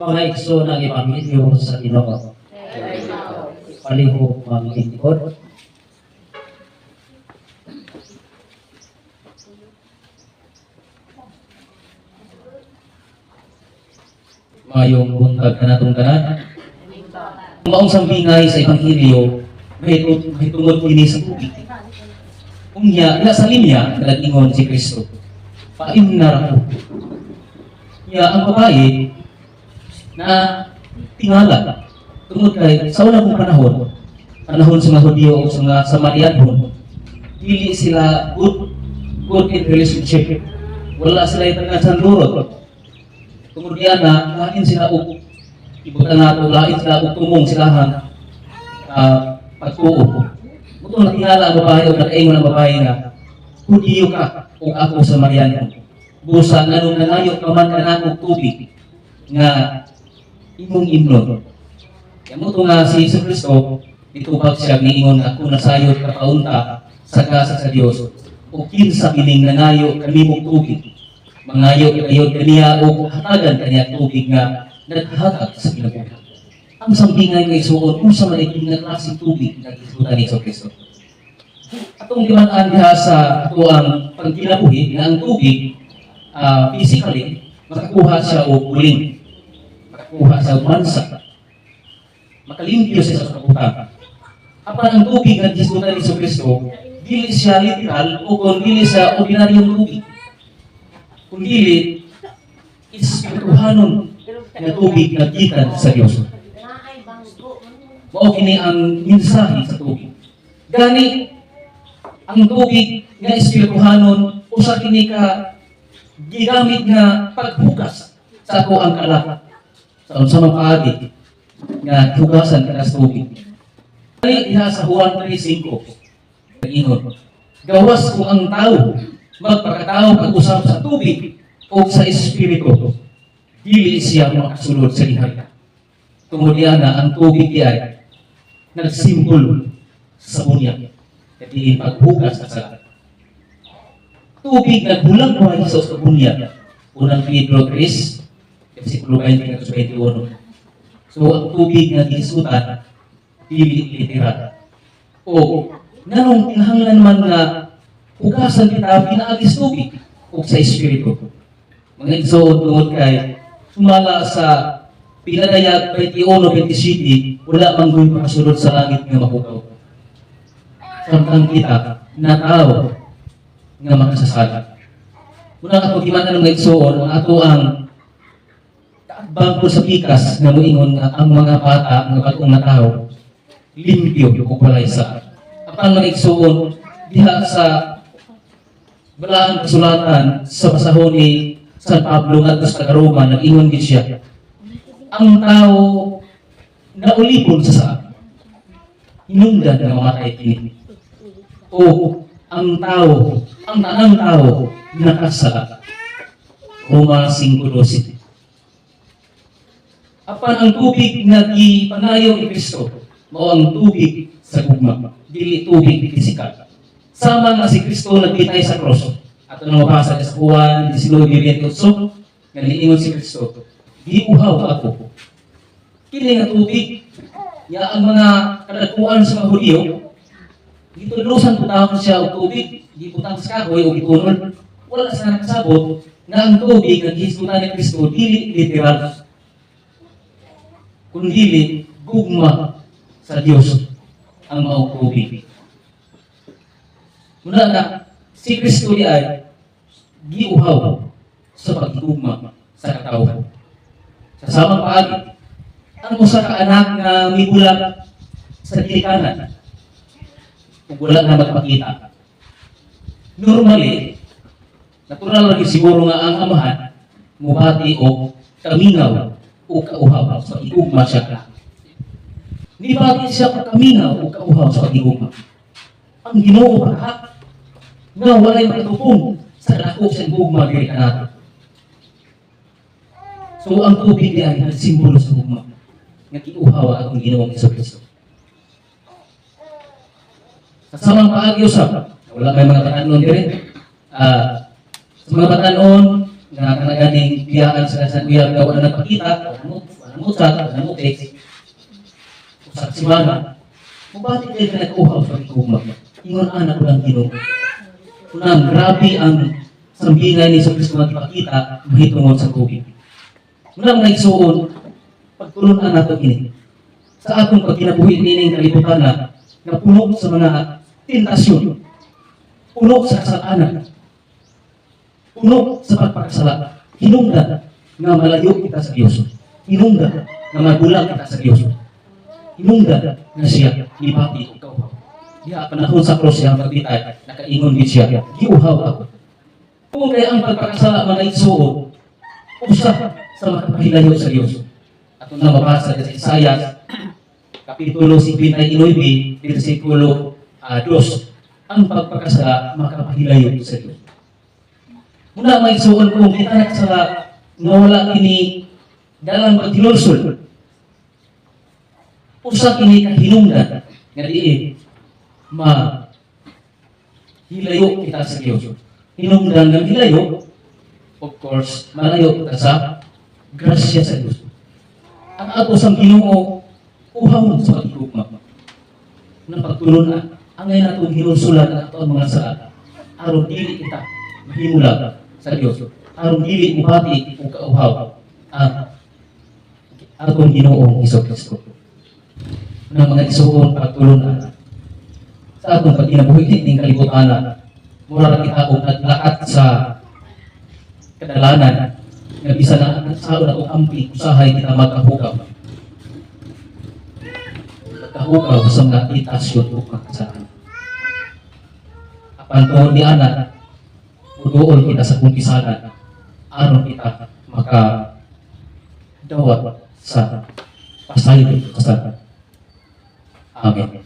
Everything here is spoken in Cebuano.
Mga igsoon ang ebanghelyo sa Ginoo. Palihog maglingkod. Mayong buntag kanatong tanan. Ang maong sambingay sa ebanghelyo mahitungod kini sa tubig. Unya, ila sa linya, nag-ingon si Kristo, "Paimna ra ko." Nya ang babae na tingala tungod kay sa unang panahon, panahon sa mga Hudiyo o sa mga Samarianhon, dili sila good in relationship. Wala sila itang sandurot. Tungod diyan na lain sila og ibutang nato, lain sila og tumong silahang pagtuo. Mao to natingala ang babae o nakaingon ang babae nga, "Hudiyo ka ug ako Samariano. Busa nganong nangayo ka man kanako tubig nga imong imnon?" Kaya mao to nga si Jesu Kristo nitubag siya, niingon nga kung nasayod ka paunta sa gasa sa Dios o kinsa kining nangayo kanimong tubig, mangayo kayo kaniya o hatagan kaniya tubig nga naghatag sa kinabuhi. Ang sambingay, mga igsuon, unsa man ay nga klaseng tubig nga gihisgutan ni Jesu Kristo? Atong giman-an diha sa atoang pagkinabuhi nga ang tubig, physically makakuha siya og uling, makakuha siya og mansa, makalimpyo siya sa kabutang. Apan ang tubig nga gihisgutan ni Jesu Kristo, dili siya literal o kung dili siya ordinaryong tubig, kundi espirituhanon nga tubig nga gikan sa Dios. Mao kini ang mensahe sa tubig. Gani ang tubig nga espirituhanon, usa kini ka gigamit nga paghugas sa ato ang kalat sa unsa man paagi nga hugasan ka sa tubig. Gani diha sa Juan 3:5, ingon, "Gawas kung ang tao magpakatao pag-usab sa tubig o sa espiritu, dili siya makasulod sa gingharian." Tungod diha na ang tubig diay nagsimbolo sa bunyag, kadi paghugas sa sala. Tubig naghulagway sa usa ka bunyag. Unang Pedro 3, versikulo 20 ngadto sa 21. So ang tubig nga gihisgutan, dili literal. O nganong kinahanglan man nga hugasan kita pinaagi sa tubig o sa espiritu? Mga igsoon, tungod kay sumala sa Pinadayag 21:27, wala man gud makasulod sa langit nga mahugaw. Samtang kita na tao nga makasasala. Muna ato giman mga igsoon, ang ato ang kaatbang ko sa pikas nga moingon nga ang mga bata nga bag-ong na tao limpyo ug walay sala. Apan, mga igsoon, diha sa Balaang Kasulatan, sa basahon ni San Pablo ngadto sa taga-Roma, nag-ingon gid siya, ang tao naulipon sa sala, hinungdan nga mamatay kini. O ang tao, ang tanang tao nakasala. Roma 5:12. Apan ang tubig nga gipangayo ni Kristo, mao ang tubig sa gugma, dili tubig pisikal. Sama nga si Kristo nagpitay sa cross. Ato nang mabasa sa Juan 19:28 nga niingon si Kristo, "Giuhaw ako." Kini nga tubig, ya ang mga kadakuan sa mga Hudiyo, gitudlosan putahon siya og tubig, gibutang sa kahoy o gitunol. Wala sa nakasabot nga ang tubig nga gihisgutan ni Kristo dili literal, kundili gugma sa Dios ang maong tubig. Muna na si Kristo di ay giuhaw sa pagigugma sa katawhan. Sa samang paagi, ang usa ka anak nga mibulak sa ginikanan ug wala na magpakita. Normally, natural lagi siguro nga ang amahan mubati og kamingaw o kauhaw sa pagigugma siya. Nibati siya pagkamingaw o kauhaw sa pagigugma. Ang Ginoo pa nga walay makatupong sa dako sa gugma diri kanato. So ang tubig di ay nagsimbolo sa gugma nga giuhaw ang atong Ginoong Hesus. Sa samang paagi usab, wala may mga batanon diri. Sa mga batanon nga kanaganing biyaan sa sa uyab nga wala nagpakita, Mo chat, mo text, usa ka semana, mubati kayo ka nag-uhaw sa pagigugma. Ingon ana ko lang Ginoo. Unang grabe ang sambingay ni Kristo nga gipakita mahitungod sa tubig. Unang mga igsuon, pagtulunan nato kini. Sa atong pagkinabuhi nining kalibutan na nga puno sa mga tentasyon, puno sa kasalanan, puno sa pagpakasala, hinungdan nga malayo kita sa Dios. Hinungdan nga magulang kita sa Dios. Hinungdan nga siya nibati og kauhaw. Diha panahon sa krus siyang pagbitay, nakaingon gid siya, "Giuhaw ako." Kung kaya ang pagpakasala, mga igsuon, usa sa makapahilayo sa Dios. Ato na mabasa sa Isaias Kapitulo 59, versikulo 2. Ang pagpakasala makapahilayo sa Dios. Muna, mga igsuon, kung kita nakasala nga wala kini dalang paghinulsol, usa kini kahinungdan nga diin ma hilayo kita sa Dios. Hinungdan ng hilayo, of course, malayo kita sa grasya sa Dios. Ang ato sang Ginoo uhaw sa pagigugma. Nang pagtulon angay natong hinulsulan ang ato ang mga sala aron dili kita mahimulag sa Dios. Aron dili mubati og kauhaw ang atong Ginoong Hesus Kristo. Nang mga igsuon, pagtulunan sa atong pagkinabuhi ning kalibutan, mura ra kita og naglakat sa kadalanan nga bisan na ang sao na amping, usahay kita magkahugaw. Magkahugaw sa mga tentasyon ug mga kasalanan. Apan tungod ni ana, muduol kita sa kumpisanan aron kita maka dawat sa pasaylo sa. Amen.